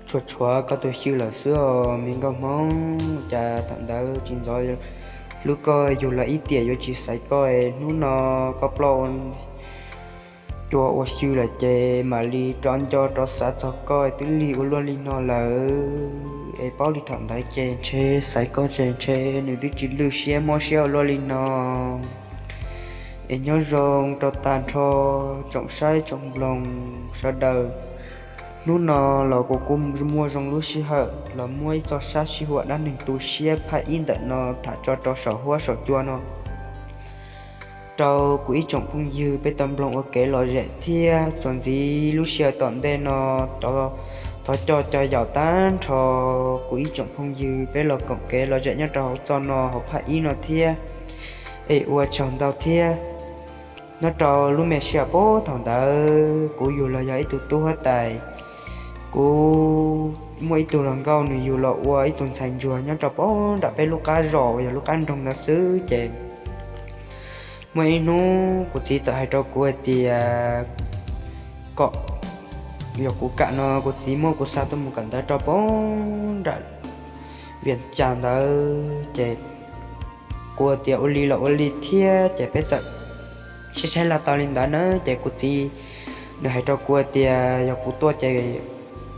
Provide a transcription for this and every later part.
tshuav tshuav koj tus xyw lawm xwb os me nkauj Hmoob. Cas thaum ntawd tsis ntxov hlub koj yug los ib tiam yuav tsis xaiv koj, hnub no koj ploj cua ua xyw lawm ces mam li rov nco rov xav txog koj, twb lig ua luaj li no lawm. Es paub li thaum ntawd ces ntshe xaiv koj ces ntshe nws twb tsis lwj siab mob siab ua luaj li no. Es nyob zoo rau tag nrho tsoom saib tsoom mloog sawv daws. Hnub no los kuv kuj muaj zoo lub sij hawm los muab ib txoj sab sij huam dab neeg tu siab phaj ib ntawm no tham tso rau saum huab saum cua no rau kuv ib tsoom phooj ywg peb tau mloog ua kev lom zem thiab. Txuas ntxiv lub sij hawm tom ntej no, thov coj cov yaum tag nrho kuv ib tsoom phooj ywg peb los koom kev lom zem nyob rau hauv txoj no hauv phaj ib no thiab. Es ua tsaug ntau thiab. Nyob rau lub me sij hawm puag thaum ntawd kuv yug los yog ib tug tub huab tais, kuv muaj ib tug hluas nkauj nws yug los ua ib tug ntxhais ntsuag nyob rau puag nram peb lub qab zos uas yog lub qab nroog ntawd xwb ces muaj ib hnub kuv txiv txawm hais rau kuv hais tias kom yog kuv kam no kuv txiv muab kuv xa tuaj mus kawm ntawv rau puag nram Vias Cas ntawd ces kuv tias ua li los ua li thiab ces peb txawm sib tshaib lag tau li ntawd na ces kuv txiv nws hais rau kuv tias yog kuv tuaj ces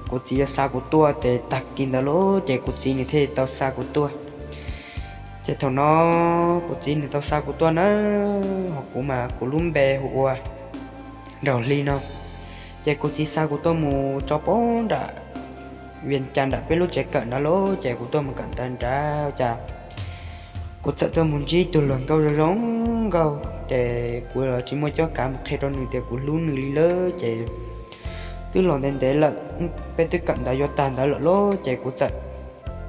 kuv txiv yuav xa kuv tuaj ces tag kis ntawd lauj ces kuv txiv nws thiaj tau xa kuv tuaj. Ces thaum no kuv txiv nws tau xa kuv tuaj na, ho kuv mas kuv lub npe hu ua Nraug Hli no. Ces kuv txiv xa kuv tuaj mus tso poob nram Vias Cas nram peb lub tsev kawm ntawd lauj, ces kuv tuaj mus kawm ntawv nrad cas kuv txawm tuaj mus ntsib tus hluas nkauj zoo zoo nkauj, ces kuv los tsis muaj cuab kav mus qhia rau nws tias kuv hlub nws li lawm ces twb los ntev ntev lawm, peb twb kawm ntawv yuav tag ntawd lawm lauj, ces kuv txawm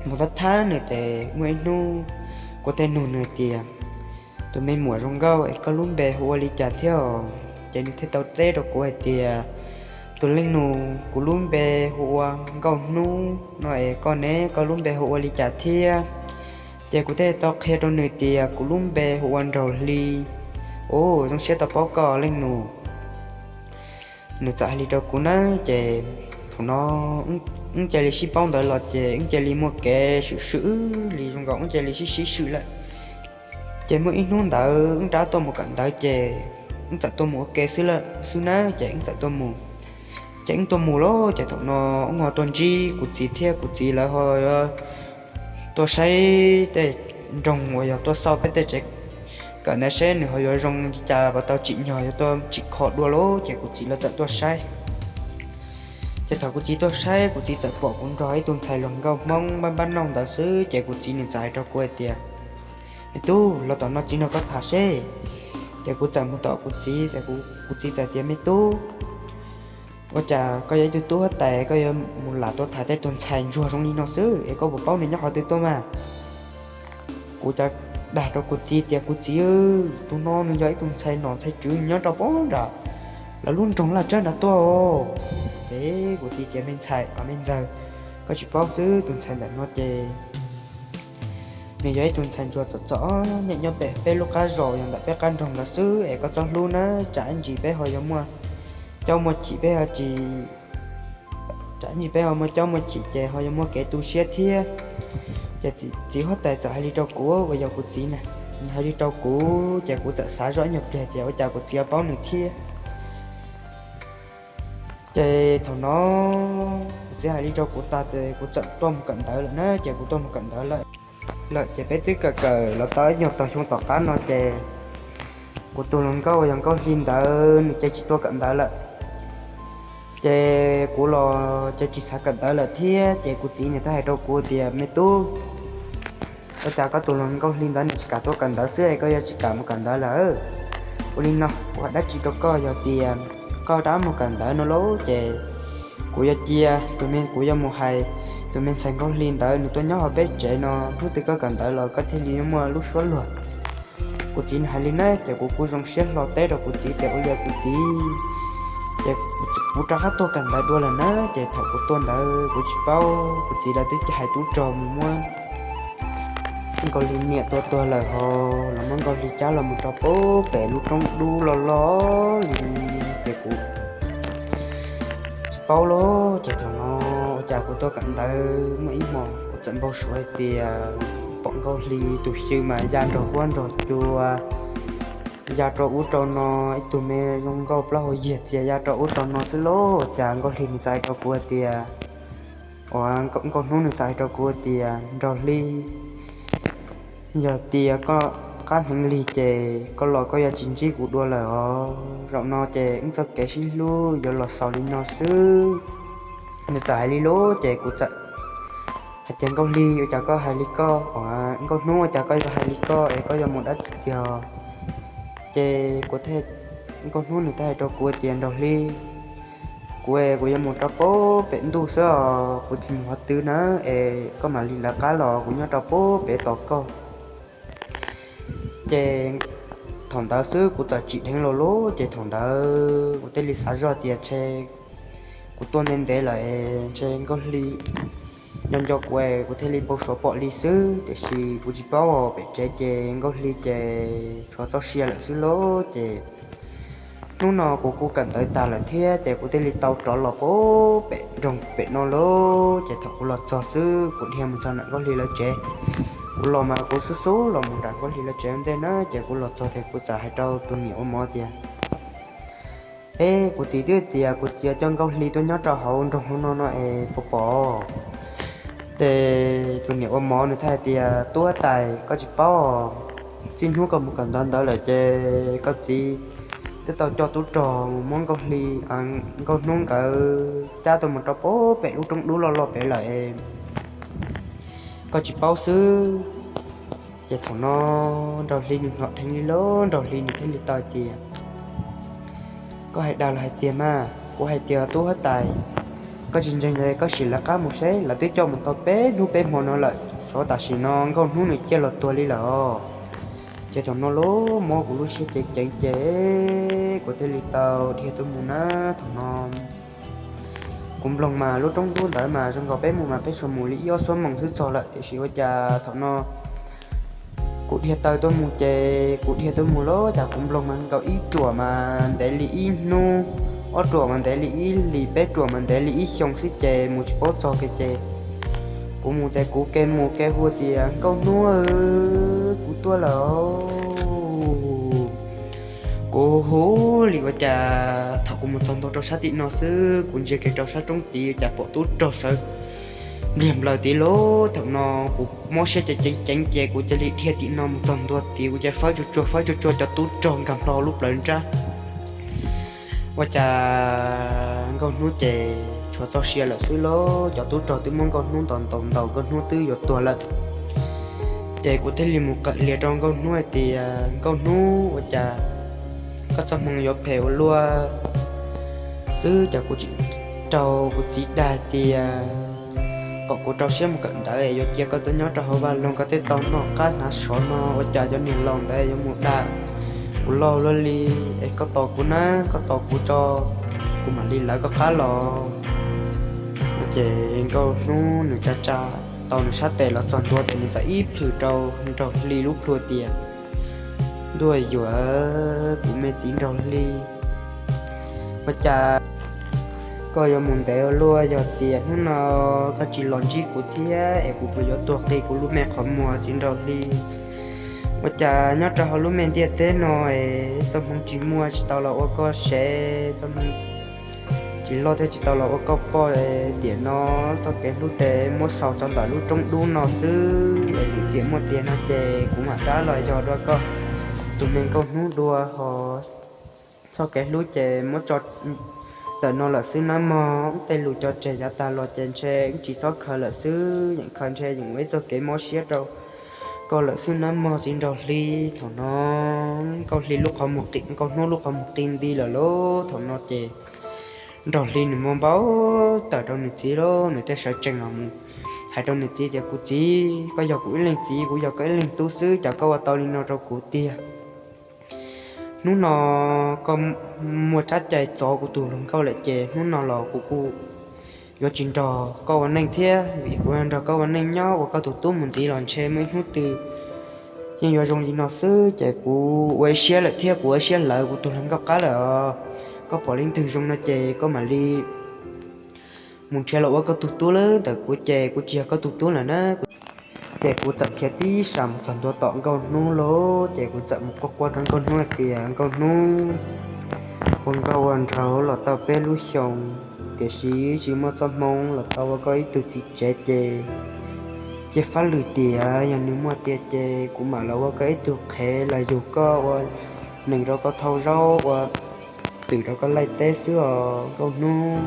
mus thab thab nws ces muaj ib hnub kuv thiaj nug nws tias, tus me muam zoo nkauj es koj lub npe hu ua li cas thiab? Ces nws thiaj tau teb rau kuv hais tias, tus leej nus, kuv lub npe hu ua Nkauj Hnub no es koj ne, koj lub npe hu ua li cas thiab? Ces kuv thiaj tau qhia rau nws tias kuv lub npe hu ua Nraug Hli. Ua zoo siab tau paub koj leej nus. Nws txawm hais li rau kuv na, ces thaum no wb cia li sib paub ntawd los ces wb cia li muaj kev swm swm li zoo nkaus wb cia li sib sib swm lawm. Ces muaj ib hnub ntawd wb rov tuaj mus kawm ntawv ces wb txawm tuaj mus ua ke xwb lawm xwb na, ces wb txawm tuaj mus. Ces wb tuaj mus lauj, ces thaum no wb ho tuaj ntsib kuv txiv thiab kuv txiv lawv ho tuaj saib tej nroog uas yog tuaj xauj peb tej tsev kawm ntawv seb nws ho yuav zoo li cas, puas tau tsim nyog yuav tuaj tsim kho dua lauj, ces kuv txiv lawv txawm tuaj saib. Ces thaum kuv txiv tuaj saib, kuv txiv txawm pom kuv nrog ib tug ntxhais hluas nkauj Hmoob npab npab nauj ntawd xwb, ces kuv txiv nws txawm hais rau kuv hais tias, me tub, los tom no txiv nrog koj tham seb. Ces kuv txawm mus tom kuv txiv, kuv txiv txawm tias, me tub, ua cas koj yog ib tug tub huab tais koj yuav mus lam tuaj tham tej tus ntxhais ntsuag zoo li no xwb es koj puas paub nws nyob qhov twg tuaj mas? Kuv txawm dag rau kuv txiv tias, kuv txiv, tus no nws yog ib tug ntxhais nom ntxhais tswv nyob rau poob nram lawv lub nroog Laj Tsab nrad tuaj os. Ces kuv txiv tias, me ntxhais, me ntxawg, koj tsis paub xwb, tus ntxhais ntawm no ces nws yog ib tug ntxhais ntsuag txom txom nyem nyob pem peb lub qab zos yog ntawm peb qab nroog ntawd xwb es koj txhob hlub na, tsam ib ntsis peb ho yuav muaj caub muaj chim, peb ho tsis, tsam ib ntsis peb ho muaj caub muaj chim ces ho yuav muaj kev tu siab thiab. Ces txiv huab tais txawm hais li rau kuv, uas yog kuv txiv na, nws hais li rau kuv ces kuv txawm xav zoj ib nyuag pliag tias ua cas kuv txiv yuav paub nws thiab. Ces thaum no kuv txiv hais li rau kuv tas ces kuv txawm tuaj mus kawm ntawv lawm na, ces kuv tuaj mus kawm ntawv lawm. Lawm ces peb twb kawm kawm los tau ib nyuag tog xyoo tom qab no ces kuv tus hluas nkauj uas yog Nkauj Hli ntawd nws ces tsis tuaj kawm ntawv lawm. Ces kuv los ces tsis xav kawm ntawv lawm thiab, ces kuv txiv nws thiaj hais rau kuv tias, me tub, ua cas koj tus hluas Nkauj Hli ntawd nws tsis kam tuaj kawm ntawv xwb es koj yuav tsis kam mus kawm ntawv lawm? Ua li no, kuv hais dab tsi rau koj, yog tias koj rov mus kawm ntawv no lauj ces kuv yuav cia tus me, kuv yuav mus hais tus me ntxhais Nkauj Hli ntawd nws tuaj nyob hauv peb tsev no, hnub twg koj kawm ntawv los koj thiaj li yuav muaj lub suab luag. Kuv txiv nws hais li na ces kuv kuj zoo siab hlo teb rau kuv txiv tias, ua li kuv txiv, ces kuv rov qab tuaj kawm ntawv dua lawm na. Ces thaum kuv tuaj ntawd kuv tsis paub, kuv txiv lawv twb hais tub rog mus muab Nkauj Hli niam tua tuag lawm ho los muab Nkauj Hli cab los mus rau pem lub roob dub loj loj li. Ces kuv paub lauj. Ces thaum no ua cas kuv tuaj kawm ntawv muaj ib hmos kuv txawm npau suav hais tias pom Nkauj Hli tus xyw mas ya nrog huab nrog cua, ya rau ub rau no, ib tug me zoo nkauj plaub hau yiag txias ya rau ub rau no xwb lauj. Ua cas Nkauj Hli nws txawm hais rau kuv hais tias, ua, Nkauj Hnub nws txawm hais rau kuv tias, Nraug Hli, yog tias koj qab hneev lig ces koj los koj yuav tsis ntsib kuv dua lawm os. Zaum no ces wb txoj kev sib hlub yuav los xaus li no xwb. Nws txawm hais li lauj, ces kuv txawm hais tias, Nkauj Hli, ua cas koj hais li koj? Ua, Nkauj Hnub, ua cas koj yuav hais li koj es koj yuav mus dab tsi tiag? Ces kuv, Nkauj Hnub nws thiaj hais rau kuv tias, Nraug Hli, kuv es kuv yuav mus rau pem ntuj xwb os, kuv tsis mus qhov twg na, es koj mam li lawv qab los, kuv nyob rau pem tos koj. Ces thaum ntawd xwb kuv txawm tsim dheev los lauj. Ces thaum ntawd kuv thiaj li xav zoj tias ntshe kuv tuaj ntev ntev lawm es ntshe Nkauj Hli nco nco kuv es kuv thiaj li npau suav pom li xwb, tiam sis kuv tsis paub os. Pem tsev ces Nkauj Hli ces tshuav txoj sia lawm xwb lauj. Ces hnub no kuv kuj kawm ntawv tag lawm thiab ces kuv thiaj li tau rov los pem nroog pem no lauj. Ces thaum kuv los txog xwb kuv dhia mus txog ntawm Nkauj Hli lawv tsev. Kuv los mas kuv xub xub los mus nram Nkauj Hli lawv tsev ua ntej na, ces kuv los txog ces kuv txawm hais rau tus niam ua mov tias, Peb, kuv txiv twb tias kuv txiv coj Nkauj Hli tuaj nyob rau hauv nroog hauv no no es puas pom? Ces tus niam ua mov nws thiaj hais tias, Tub huab tais, koj tsis paub, txij hnub koj mus kawm ntawv ntawd lawm ces koj txiv twb tau coj tub rog mus muab Nkauj Hli, Nkauj Hnub nkawd cab tuaj mus rau pem lub roob dub loj loj pem lawm, koj tsis paub xwb. Ces thaum no Nraug Hli nws hnov dheev li lauj, Nraug Hli nws thiaj li tau tias, Koj hais dag los hais tiag mas? Kuv hais tias, Tub huab tais, koj tsis ntseeg los koj sim lawv qab mus seb, lawv twb coj mus tau peb hnub peb hmo no lawm, xyov tam sim no Nkauj Hnub nws ciaj los tuag li lawm os. Ces thaum no los muab kuv lub siab ceev ceev ces kuv thiaj li tau dhia tuaj mus na. Thaum no kuv mloog mas lub roob dub ntawd mas zoo nkaus peb mus mas peb tsuas mus li ib ob xuab moos xwb txog lawm, tiam sis ua cas thaum no kuv dhia taw tuaj mus ces kuv dhia tuaj mus los cas kuv mloog mas nkaus ib ruam mas ntev li ib hnub, ob ruam mas ntev li ib hlis, peb ruam mas ntev li ib xyoos xwb ces mus tsis paub txog kiag ces kuv mus ces kuv ke mus ke hu tias, Nkauj Hnub, kuv tuaj lawm. Kuv hu li ua cas thaum kuv mus txog ntua rau sab tim no xwb kuv ntsia kiag rau sab roob tid ua cas pom tub rog sawv npliag nplaws tid lauj. Thaum no kuv mob siab ces ceev ceev ces kuv cia li dhia tim no mus txog ntua tid kuv cia li fawb tsuag tsuag fawb tsuag tsuag cov tub rog nkag nplho lub plawv nrab. Ua cas Nkauj Hnub ces tshuav txoj sia lawm xwb lauj, cov tub rog twb muab Nkauj Hnub ntaus ntaus ntaus Nkauj Hnub twb yuav tuag lawm. Ces kuv thiaj li mus qawm lias rau Nkauj Hnub hais tias, Nkauj Hnub, ua cas koj txoj hmoo yuav phem ua luaj xwb? Ces kuv tsis, raug kuv txiv dag tias kom kuv rau siab mus kawm ntawv es yuav cia koj tuaj nyob rau hauv vaj loog, koj thiaj tau noj qab hnav sov no, ua cas cov niag laus ntawd yuav mus dag kuv loj luaj li. Es koj tos kuv na, koj tos kuv tso, kuv mam li lawv koj qab los. Ces Nkauj Hnub nws tsa tsa tau nws sab tes los txog ntua ces nws txawm ib plhws rau Nraug Hli lub plhu tias, Ntuj yuav, kuv me txiv Nraug Hli, ua cas koj yuav mus ntev ua luaj? Yog tias hnub no koj tsis los ntsib kuv thiab es kuv puas yuav tuag qi kuv lub me qhov muag, txiv Nraug Hli? Ua cas nyob rau hauv lub me ntiaj teb no es txoj hmoo tsis muaj tsis tau los ua koj sev, txoj hmoo tsis loj thiab tsis tau los ua koj poj. Tiam no txoj kev hlub tes muab xaus rau ntawm lub roob dub no xwb es lwm tiam muaj tiag no ces kuv mam rov los yog dua koj tus me Nkauj Hnub dua ho. Txoj kev hlub ces muab tso ntawm no lawm xwb nawb mog. Tej lus cog tseg yav tag los ces ntshe wb tsis txhob khaws lawm xwb, yeem khaws ntshe yeem ua ib txoj kev mob siab rau koj lawm xwb nawb mog, txiv Nraug Hli. Thaum no Nkauj Hli lub qhov muag qi, Nkauj Hnub lub qhov muag qi nti lawm lauj. Thaum no ces Nraug Hli nws muaj npau taws rau nws txiv lauj, nws thiaj sawv tsees los mus hais rau nws txiv tias, Kuv txiv, koj yog kuv ib leeg txiv, kuv yog koj ib leeg tub xwb, cas koj ua tau li no rau kuv tiag? Hnub no koj muaj tsab cai txov kuv tus hluas nkauj lawm ces hnub no los kuv kuj yuav tsis nrog koj ua neej thiab, vim kuv nrog koj ua neej nyob ua koj tus tub mus ntxiv los ntshe muaj ib hnub twg yeej yuav zoo li no xwb, ces kuv ua ib siab lawm thiab kuv ua ib siab lawv kuv tus hluas nkauj qab lawm os. Koj pom leej twg zoo no ces koj mam li Mus nrhiav los ua koj tug tub lawm, ntawm kuv ces kuv tsis yog koj tug tub lawm na. Ces kuv txawm khiav tib sab mus txog ntua tom Nkauj Hnub lawm, ces kuv txawm mus quaj quaj rau Nkauj Hnub hais tias, Nkauj Hnub, ua nkauj ua nraug los tau peb lub xyoo, tiam sis tsis muaj txoj hmoo los tau ua koj ib tug txiv tsev ces cia fab lwm tiam, yog nws muaj tiag ces kuv mam los ua koj ib tug qhev los yug koj ua nees rau koj thauj zaub ua twm rau koj laij teb xwb os Nkauj Hnub.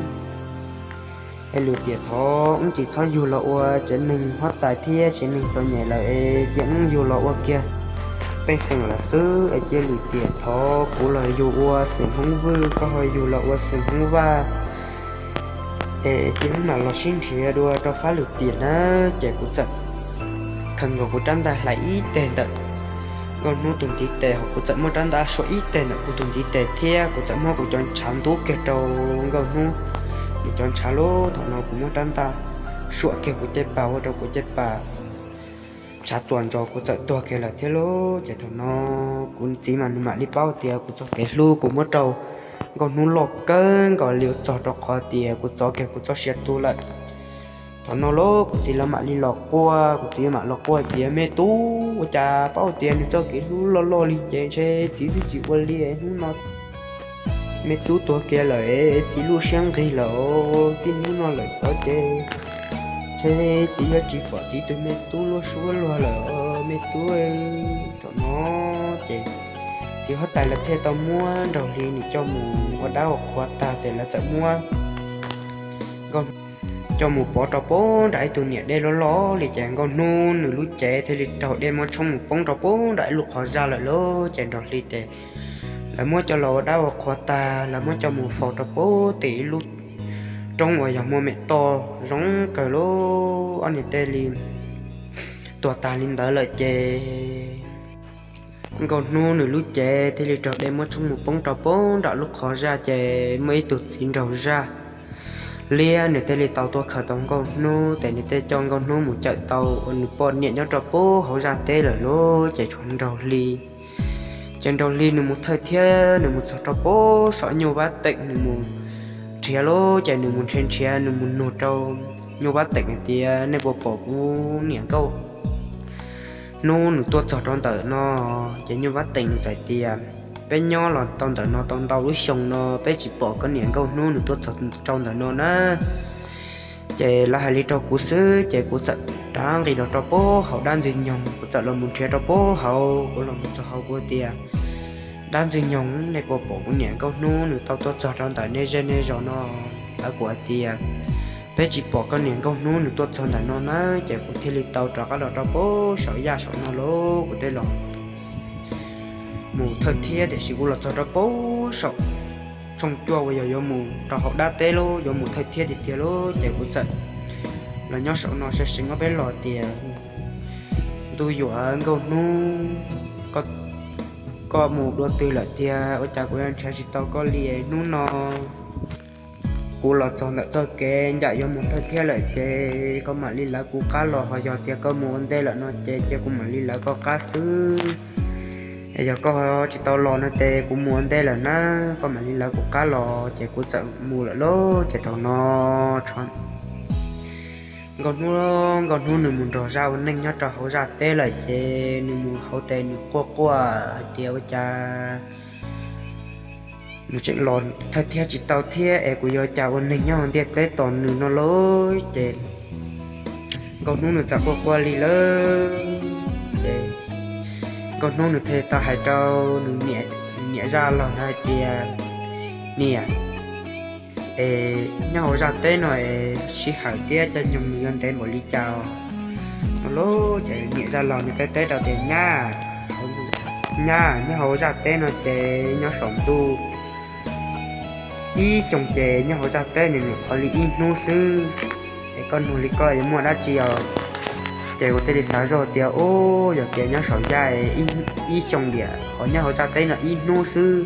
Es lwm tiam thov wb tsis txhob yug los ua tsev neeg huab tais thiab tsev neeg txom nyem lawm es cia wb yug los ua kiag pej xeem lawm xwb es cia lwm tiam thov kuv los yug ua xeem Hmoob Vwj, koj ho yug los ua xeem Hmoob Vaj, es cia wb mam los sib nrhiav dua rau fab lwm tiam na. Ces kuv txawm khaws nkaus kuv rab ntaj hlais ib teg ntawm Nkauj Hnub tus ntiv tes, hos kuv txawm muab rab ntaj suam ib teg ntawm kuv tus ntiv tes thiab kuv txawm muab kuv cov ntshav ntub kiag rau Nkauj Hnub nws cov ntshav lub. Thaum no kuv muab rab ntaj suam kiag kuv caj pas ua rau kuv caj pas ntshav txuas ntsos kuv txawm tuag kiag lawm thiab lub. Ces thaum no kuv txiv mas nws mam li paub tias kuv txoj kev hlub kuv muab rau Nkauj Hnub loj kawg nkaus li txog rau qhov tias kuv txov kiag kuv txoj sia tu lawm. Thaum no lub kuv txiv lawv mam li los quaj, kuv txiv mam los quaj tias, Me tub, ua cas paub tias nws txoj kev hlub loj loj li ces ntshe txiv twb tsis ua li hnub no. Me tub tuag kiag lawm, txiv lub siab nqig lawm, txij hnub no lawm tod ces ntshe txiv yuav tsis pom txiv tus me tub lub suab luag lawm me tub. Thaum no ces txiv huab tais lawv thiaj tau muab Nraug Hli nws coj mus ua dab ua qhua tag ces lawv txawm muab Nkauj coj mus pov rau puag nram ib tug niam dej loj loj li ces Nkauj Hnub nws lub cev thiaj li raug dej muab tshoob mus poob rau puag nram ib lub qhov zaj lawm lauj. Ces Nraug Hli ces lawv muab coj los ua dab ua qhua tag, lawv muab coj mus faus rau puag tim ib lub roob uas yog muaj mem toj zoo kawg lauj. Ob niam tij li tuag tag li ntawd lawm ces Nkauj Hnub nws lub cev thiaj li raug dej muab tshoob mus poob rau puag nram lub qhov zaj ces muaj ib tug txiv nraug zaj liab nws thiaj li tau tuaj khaws tau Nkauj Hnub ces nws thiaj coj Nkauj Hnub mus cawm tau ua nws poj niam nyob rau puag hauv zaj teb lawm lauj. Ces tshuav Nraug Hli, ces Nraug Hli nws mus thawj thiab nws mus txog rau puag saum Nyuj Vab Teem nws mus nrhiav lauj. Ces nws mus nrhiav nrhiav nws mus nug rau Nyuj Vab Teem hais tias, Nej puas pom kuv niam Nkauj Hnub nws tuaj txog rau ntawm no? Ces Nyuj Vab Teem nws txawm tias, Peb nyob los tau ntawm no tau ntau lub xyoo no peb tsis pom koj niam Nkauj Hnub nws tuaj txog rau ntawm no na. Ces lawv hais li rau kuv xwb ces kuv txawm rov nqis los rau puag hauv dab Ntxwg Nyoog, kuv txawm los mus nrhiav rau puag hauv. Kuv los mus txog hauv kuv tias, Dab Ntxwg Nyoog, nej puas pom kuv niam Nkauj Hnub nws tau tuaj txog rau ntawm nej zej nej zos no? Lawv kuj hais tias, Peb tsis pom koj niam Nkauj Hnub nws tuaj txog ntawm no na. Ces kuv thiaj li tau rov qab los rau puag saum yaj saum no lauj. Kuv thiaj los mus thawj thiab tiam sis kuv los txog rau puag saum tshooj cuaj uas yog yuav mus rau hauv dab teb lauj, yuav mus thawj thiab tiag tiag lauj. Ces kuv txawm los nyob saum no saib seev ob peb los tias, Ntuj yuam Nkauj Hnub, koj mus dua twg lawm tiag? Ua cas kuv yuav nrhiav tsis tau koj li hnub no? Kuv los txog ntawm txoj kev ncaim yuav mus thawj thiab lawm ces koj mam li lawv kuv qab los, ho yog tias koj mus ua ntej lawm no ces cia kuv mam li lawv koj qab xwb. Yog koj tsis tau los no ces kuv mus ua ntej lawm na, koj mam li lawv kuv qab los. Ces kuv txawm mus lawm lauj. Ces thaum no Nkauj Hnub, Nkauj Hnub nws mus nrog zaj ua neej nyob rau hauv zaj teb lawm ces nws mus hauv tes nws quaj quaj hais tias, Ua cas nws tseem los thawj thiab tsis tau thiab es kuv yuav cas ua neeg nyob hauv ntiaj teb tos nws no lauj? Ces Nkauj Hnub nws txawm quaj quaj li lawm ces Nkauj Hnub nws thiaj tau hais rau nws niam zaj laug ntawd hais tias, Niam, es nyob hauv zaj teb no es sij hawm thiab caij nyoog nws yuav ntev npaum li cas no lauj? Ces niam zaj laug nws teb teb rau tias, Nyab, nyab, nyob hauv zaj teb no ces nyob saum ntuj ib xyoos ces nyob hauv zaj teb nws nyuam qhuav li ib hnub xwb. Es koj nug li koj yuav muaj dab tsi os? Ces kuv thiaj li xav zoj tias, Ub, yog tias nyob saum yaj ib xyoos tiam ho nyob hauv zaj teb no ib hnub xwb,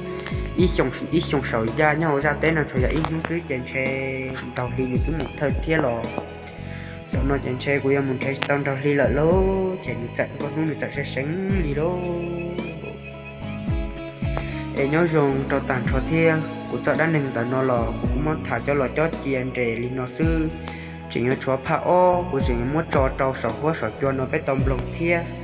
ib xyoos, ib xyoos saum yaj nyob hauv zaj teb no tsuas yog ib hnub xwb ces ntshe Nraug Hli nws twb mus thawj thiab los. Zaum no ces ntshe kuv yuav mus nrhiav tsis tau Nraug Hli lawm lauj. Ces nws txawm, Nkauj Hnub nws txawm saib seev li lauj. Es nyob zoo rau tag nrho thiab, kuv txoj dab neeg ntawm no los kuv kuj muab tham coj los cob cia nres li no xwb. Tseem yuav tshuav phaj ob kuv tseem yuav muab tso rau saum huab saum cua no peb tau mloog thiab.